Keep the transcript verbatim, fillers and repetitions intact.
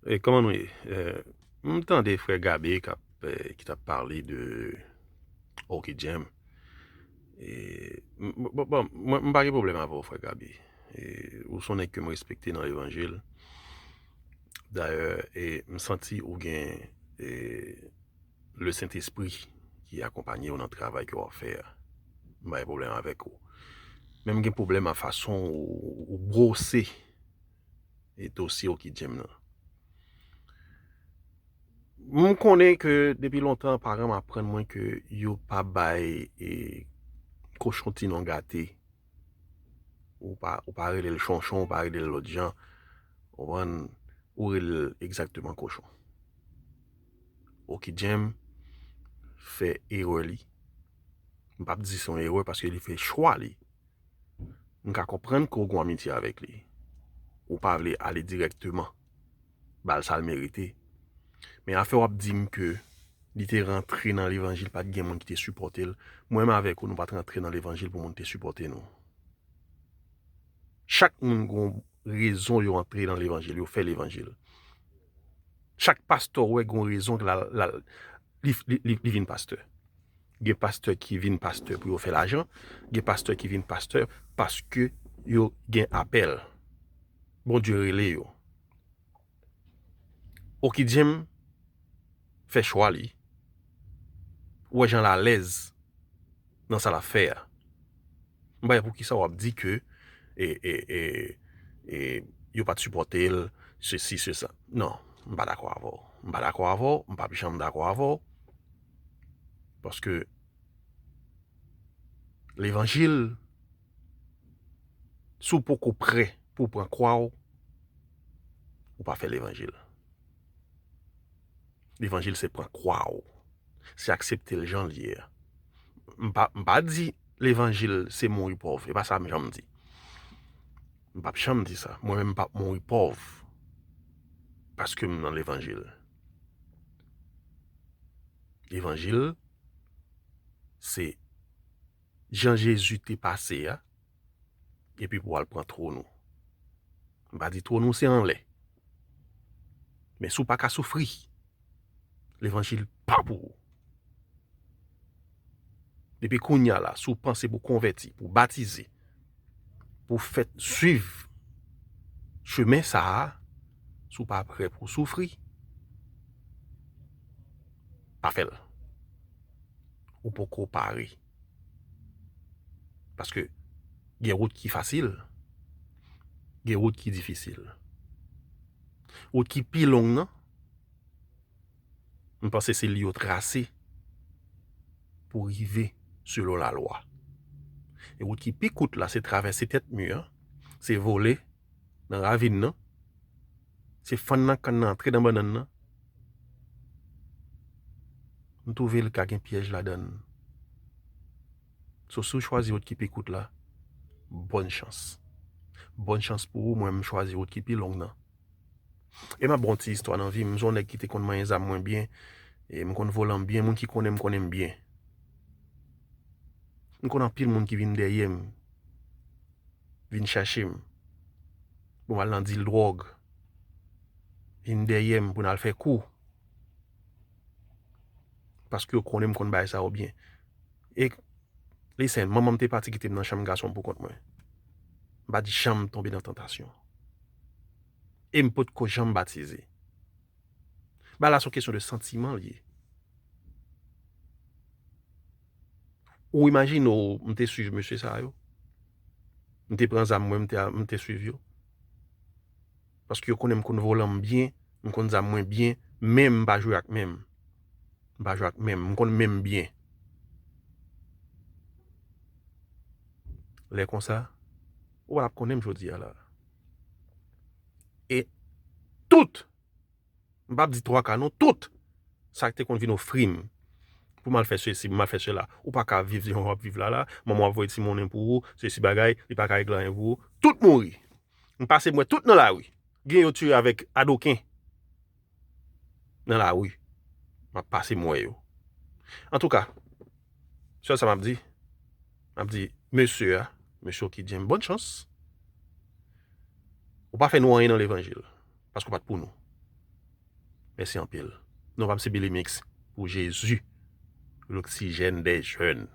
E kòman nou ye? Eh, m tande frè Gabe k ap, eh, ki t ap pale de Oki Jam. E, m, bon, bon, mwen, m pa gen pwoblèm avè w, frè Gabe. E, ou se yon nèg ke m respekte nan levanjil. Dayè, e, m santi ou gen, e, le Sentespri ki akonpanye w nan travay ke w ap fè a. M pa gen pwoblèm avèk ou. Men m gen pwoblèm a fason ou, ou bwose e dosye Oki Jam nan. M konnen ke depi lontan, paran m aprann mwen ke yo pa bay, e, kochon ti non gate. Ou pa, ou pa rele l chonchon, ou pa rele l lòt jan. Ou konprann? Ou rele l egzakteman kochon. Oki Jam fè erè li. M p ap di se yon erè paske li fè chwa li. M ka konprann ke w gen yon amitye avèk li. Ou pa vle ale dirèkteman ba l sa l merite. Men afè w ap di m ke li te rantre nan levanjil, pa t gen moun ki te sipòte l. Mwen menm avèk ou, nou pa t rantre nan levanjil pou moun te sipòte nou. Chak moun gen yon rezon yo antre nan levanjil, yo fè levanjil. Chak pastè w wè gen yon rezon l al, l al, li, li, li, li vin pastè. Gen pastè ki vin pastè pou yo fè lajan, gen pastè ki vin pastè paske yo gen apèl. Bondye rele yo. Oki Jam fè chwa li. Ou wè jan l alèz nan sa l ap fè a. M pa wè poukisa w ap di ke, e, e, e, e, yo pa t sipòte l, sesi, sesa. Non, m pa dakò avè w. M pa dakò avè w, m p ap janm dakò avè w. Paske levanjil, si w poko prè pou w pran kwa w, ou pa fè levanjil. Levanjil se pran kwa w. Se aksepte l jan l ye a. M pa, m pa di levanjil se mouri pòv. E pa sa m janm di. M p ap janm di sa. Mwen menm m p ap mouri pòv paske m nan levanjil. Levanjil, se jan Jezi te pase a, epi pou w al pran twòn ou. M pa di twòn ou se anlè. Men si w pa ka soufri, levanjil pa pou ou. Depi kounye a la, si w panse pou w konvèti, pou w batize, pou w fè swiv chemen sa a, si w pa prè pou w soufri, pa fè l. Ou poko pare. Paske gen wout ki fasil, gen wout ki difisil. Wout ki pi long nan, m panse se li yo trase pou rive selon lalwa. E wout ki pi kout la, se travèse tèt mi an, se vole nan ravin nan, se fann nan kann nan antre nan bannann nan. M twouve l ka gen pyèj ladan l. So, si w chwazi wout ki pi kout la, bòn chans. Bòn chans pou ou, mwen, m chwazi wout ki pi long nan. E m ap ba w ti istwa nan vi m. M se yon nèg ki te konn manyen zam mwen byen. E m konn volan m byen. Moun ki konnen m konnen m byen. M konn anpil moun ki vin dèyè m, vin chache m pou m al nan dil dwòg. Vin dèyè m pou n al fè kou. Paske yo konnen m konn bagay sa yo byen. E listen, manman m te pati kite m nan chanm gason pou kont mwen. M pa t janm tonbe nan tantasyon. E m potko janm batize. Bagay la se yon kesyon de santiman l ye. Ou imajine w, m te swiv mesye sa yo. M te pran zam mwen, m te, m te swiv yo. Paske yo konnen m konn volan m byen, m konn zam mwen byen, men m pa jwe ak men m. M pa jwe ak men m, m konn men m byen. Lè konsa, ou pa t ap konnen m jodi a la. E tout, m p ap di twa ka non, tout sa k te konn vin ofri m pou m al fè sesi, pou m al fè sela. Ou pa ka viv jan w ap viv la la, manman w ap voye ti monnen pou ou, sesi bagay, li pa ka regle anyen pou ou. Tout mouri. M pase m wè tout nan lari. Gen yo tiye avèk adoken nan lari. M ap pase m wè yo. Antouka, sèl sa m ap di, m ap di mesye a, mesye Oki Jam, bòn chans. Ou pa fè nou anyen nan levanjil, paske w pa t pou nou. Mèsi anpil. Non pa m se Billy Mix pou Jezi, l'oxygène des jeunes.